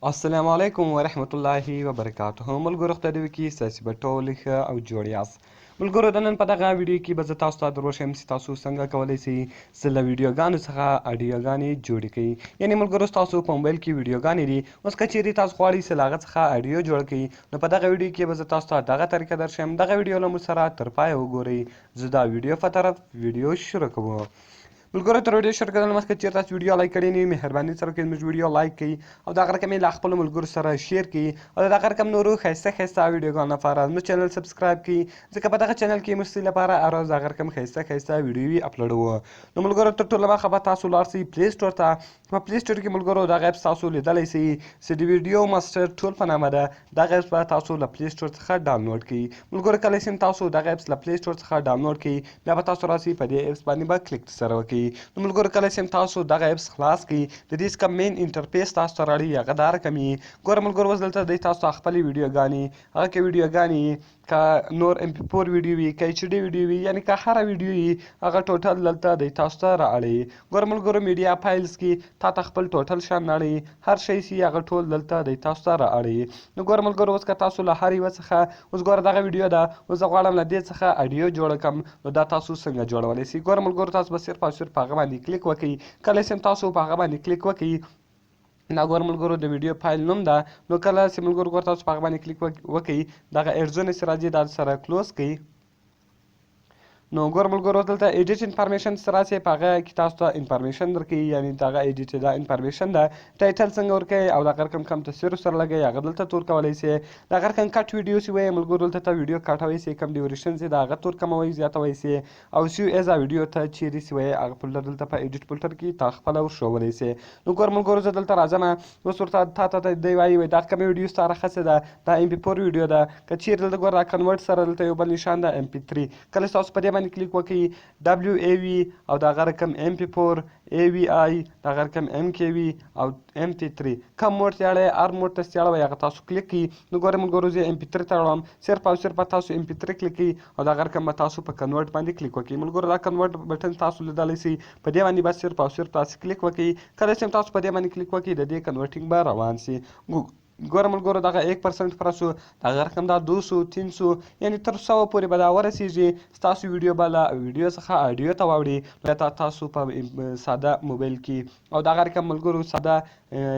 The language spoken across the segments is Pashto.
السلام علیکم ورحمت الله وبرکاته. ملګرو، خدای دې وکړي ستاسو به ټول ښه او جوړ یاست. ملګرو، د نن په دغه ویډیو کې به زه تاسو ته در وښیم چې تاسو څنګه کولی شئ چې له ویډیوګانو څخه اډیوګانې جوړې کړئ. یعنې ملګرو، ستاسو په موبایل کې ویډیوګانې دي، اوس که چیرې تاسو غواړئ چې له هغه څخه اډیو جوړه کړئ، نو په دغه ویډیو کې به زه تاسو ته دغه طریقه درښیم. دغه ویډیو له موږ سره تر پایه وګورئ. زه دا ویډیو په طرف ویډیو شروع کوم. ملګرو، تر ویډیو شروع کېدلو مخکې چېرته تاسو ویډیو لایک کړې نه وي، مهرباني سره وکړئ زموږ ویډیو لایک کړئ او دغه رقم یې له خپلو ملګرو سره share کړئ او دغه رقم نورو ښایسته ښایسته ویډیوګانو لپاره زموږ چینل subscribe کړئ، ځکه په دغه چینل کې موږ ستاسو لپاره هره ورځ دغه رقم ښایسته ښایسته ویډیوې اپلوډوو. نو ملګرو، تر ټولو مخه به تاسو لاړ شئ Play Store ته. په Play Store کې ملګرو دغه app تاسو لیدلی شئ چې د Video Master Tool په نامه ده. دغه apps به تاسو له Play Store څخه ډاونلوډ کړئ. ملګرو، کله چې تاسو دغه apps له Play Store څخه ډاونلوډ کړئ، بیا به تاسو راسئ په دې apps باندې به کلیک سره وکړئ. نو ملګرو، کله چې تاسو دغه apps خلاص کړئ، د دې څخه main interface تاسو ته راړي، هغه دا رقم یي. ګوره ملګرو، اوس دلته دی تاسو ته خپلې ویډیوګانې، هغه که ویډیوګانې که نور MP4 ویډیو وي، که HD ویډیو وي، یعنی که هره ویډیو وي، هغه total دلته دی تاسو ته را اړوي. ګوره ملګرو، media files کې تا ته خپل total شیان راړوي، هر شی سي هغه ټول دلته دی تاسو ته را اړوي. نو ګوره ملګرو، اوس که تاسو له هر یوه څخه، اوس ګوره دغه ویډیو ده، اوس زه غواړم له دې څخه اډیو جوړه کړم، نو دا تاسو څنګه جوړولی سئ؟ ګوره ملګرو، تاسو به صرف او صرف په هغه باندې کلیک وکړئ. کله چې تاسو په هغه باندې کلیک وکړئ، دا ګوره ملګرو د ویډیو فایل نوم ده. نو کله چې ملګرو ګوره تاسو په هغه باندې کلیک وکړئ، دغه ایډزونه چې راځي دا سره close کړئ. نو ګوره ملګرو، دلته edit information څه راسي، په هغه کې تاسو ته information درکوي، یعنې دغه edit دا information ده، title څنګه ورکوي او دغه رقم کم تصویر سره لګوي، هغه دلته تور کولی سي. دغه رقم cut video چې وایي ملګرو، دلته ته ویډیو کټوی سي، کم duration سي د هغه تور کموي زیاتوی سي او save as video ته چیرې چې وایي هغه folder دلته په edit folder کې تا خپله ورښوولی سي. نو ګوره ملګرو، زه دلته راځم. اوس ورته تا ته دی وایي، وایي دا کومه ویډیو ستا راخسې ده، دا MP4 ویډیو ده. که چیرې دلته ګوره دا convert سره دلته یو بل نشان ده MP3، کله چې تاسو په دې باندې کلیک وکړئ، WAV او دغه رقم MP4، AVI، دغه رقم MKV او MP3، کوم mode ته اړوي، هر mode ته چې اړوي هغه تاسو کلیک کړئ. نو ګوره ملګرو، زه MP3 ته اړوم، صرف او صرف به تاسو MP3 کلیک کړئ او دغه رقم به تاسو په convert باندې کلیک وکړئ. ملګرو، دا convert button تاسو لیدلی شئ، په دې باندې به صرف او صرف تاسو کلیک وکړئ. کله چې تاسو په دې باندې کلیک وکړئ، د دې converting به روان شي. ګوره ملګرو، دغه 1% پر سو، دغه رقم دا 200، 300، یعنی تر 100 پورې به دا ورسیږي. ستاسو ویډیو به له ویډیو څخه اډیو ته واوړي، بیا تاسو په ساده موبایل کې او دغه رقم ملګرو ساده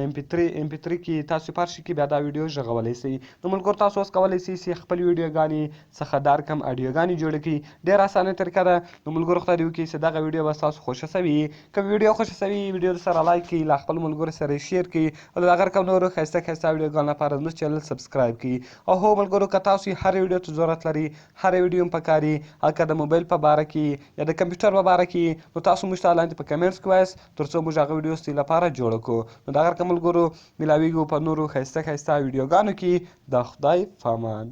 MP3 کې تاسو په هر شي کې بیا دا ویډیو ږغولی سئ. نو ملګرو، تاسو اوس کولی سئ چې خپلې ویډیوګانې څخه دا رقم اډیوګانې جوړې کړئ. ډېره اسانه طریقه ده. نو ملګرو، خدای دې وکړي چې دغه ویډیو به ستاسو خوښه سوي. که ویډیو خوښه سوي، ویډیو سره لایک کړئ، له خپلو ملګرو سره یې share کړئ او دغه رقم نورو ښایسته ښایسته ویډیوګانو لپاره زموږ چینل subscribe کړئ. او هو ملګرو، که تاسو هر ویډیو ته ضرورت لرئ، هر ویډیو هم پکار وي، هلکه د موبایل په باره کې یا د کمپیوټر په باره کې، نو تاسو موږ ته لاندې په comments کې وایاست، تر څو موږ هغه ویډیو ستاسو لپاره جوړه کړو. نو دغه رقم ملګرو، ملاویږو په نورو ښایسته ښایسته ویډیوګانو کې. د خدای په امان.